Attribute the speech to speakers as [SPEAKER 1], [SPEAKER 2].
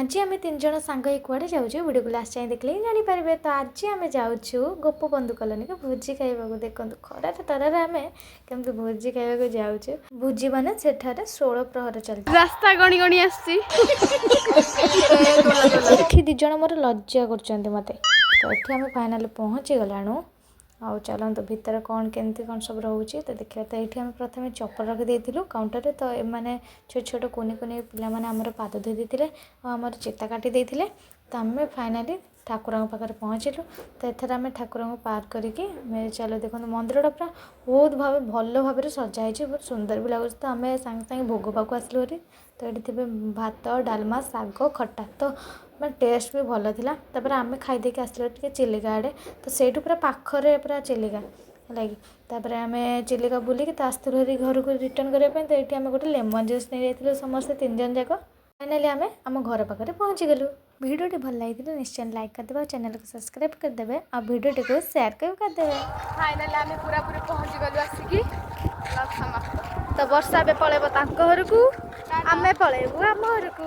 [SPEAKER 1] ଆଜି ଆମେ ତିନି ଜଣ ସାଙ୍ଗ ହେଇ କୁଆଡ଼େ ଯାଉଛୁ, ଭିଡ଼ିଓକୁ ଲାଷ୍ଟ ଯାଏଁ ଦେଖିଲେ ହିଁ ଜାଣିପାରିବେ। ତ ଆଜି ଆମେ ଯାଉଛୁ ଗୋପବନ୍ଧୁ କଲୋନୀକୁ ଭୋଜି ଖାଇବାକୁ। ଦେଖନ୍ତୁ, ଖରାରେ ତରାରେ ଆମେ କେମିତି ଭୋଜି ଖାଇବାକୁ ଯାଉଛୁ। ଭୋଜି ମାନେ ସେଠାରେ 16 ପ୍ରହର ଚାଲିଛି।
[SPEAKER 2] ରାସ୍ତା ଗଣି ଗଣି ଆସୁଛି।
[SPEAKER 1] ଏଠି ଦୁଇ ଜଣ ମୋର ଲଜ୍ଜା କରୁଛନ୍ତି ମୋତେ। ତ ଏଠି ଆମେ ଫାଇନାଲି ପହଞ୍ଚିଗଲାଣୁ। ଆଉ ଚାଲନ୍ତୁ, ଭିତରେ କ'ଣ କେମିତି କ'ଣ ସବୁ ରହୁଛି ତ ଦେଖିବା। ତ ଏଇଠି ଆମେ ପ୍ରଥମେ ଚପଲ ରଖିଦେଇଥିଲୁ କାଉଣ୍ଟରରେ। ତ ଏମାନେ ଛୋଟ ଛୋଟ କୁନି କୁନି ପିଲାମାନେ ଆମର ପାଦ ଧୋଇ ଦେଇଥିଲେ ଆଉ ଆମର ଚିତା କାଟି ଦେଇଥିଲେ। ତ ଆମେ ଫାଇନାଲି ଠାକୁରଙ୍କ ପାଖରେ ପହଞ୍ଚିଲୁ। ତ ଏଥର ଆମେ ଠାକୁରଙ୍କୁ ପାର କରିକି ଆମେ ଚାଲୁ। ଦେଖନ୍ତୁ, ମନ୍ଦିରଟା ପୁରା ବହୁତ ଭାବେ ଭଲ ଭାବରେ ସଜା ହେଇଛି, ବହୁତ ସୁନ୍ଦର ବି ଲାଗୁଛି। ତ ଆମେ ସାଙ୍ଗେ ସାଙ୍ଗେ ଭୋଗ ପାଖକୁ ଆସିଲୁ ଭାରି। ତ ଏଠି ଥିବେ ଭାତ, ଡାଲମା, ଶାଗ, ଖଟା। ତ ମାନେ ଟେଷ୍ଟ ବି ଭଲ ଥିଲା। ତାପରେ ଆମେ ଖାଇଦେଇକି ଆସିଲୁ ଟିକେ ଚିଲିକା ଆଡ଼େ। ତ ସେଇଠୁ ପୁରା ପାଖରେ ପୁରା ଚିଲିକା, ହେଲା କି। ତାପରେ ଆମେ ଚିଲିକା ବୁଲିକି ତ ଆସିଥିଲୁ ଭାରି ଘରକୁ ରିଟର୍ଣ୍ଣ କରିବା ପାଇଁ। ତ ଏଇଠି ଆମେ ଗୋଟେ ଲେମନ୍ ଜୁସ୍ ନେଇଯାଇଥିଲୁ ସମସ୍ତେ ତିନି ଜଣ ଯାକ। ଫାଇନାଲି ଆମେ ଆମ ଘର ପାଖରେ ପହଞ୍ଚିଗଲୁ। ଭିଡ଼ିଓଟି ଭଲ ଲାଗିଥିଲେ ନିଶ୍ଚୟ ଲାଇକ୍ କରିଦେବେ ଆଉ ଚ୍ୟାନେଲକୁ ସବସ୍କ୍ରାଇବ୍ କରିଦେବେ ଆଉ ଭିଡ଼ିଓଟିକୁ ସେୟାର ବି କରିଦେବେ।
[SPEAKER 2] ଫାଇନାଲି ଆମେ ପୁରାପୁରି ପହଞ୍ଚି ଗଲୁ ଆସିକି। ବ୍ଲଗ ସମାପ୍ତ। ତ ବର୍ଷା ଏବେ ପଳେଇବ ତାଙ୍କ ଘରକୁ, ଆମେ ପଳେଇବୁ ଆମ ଘରକୁ।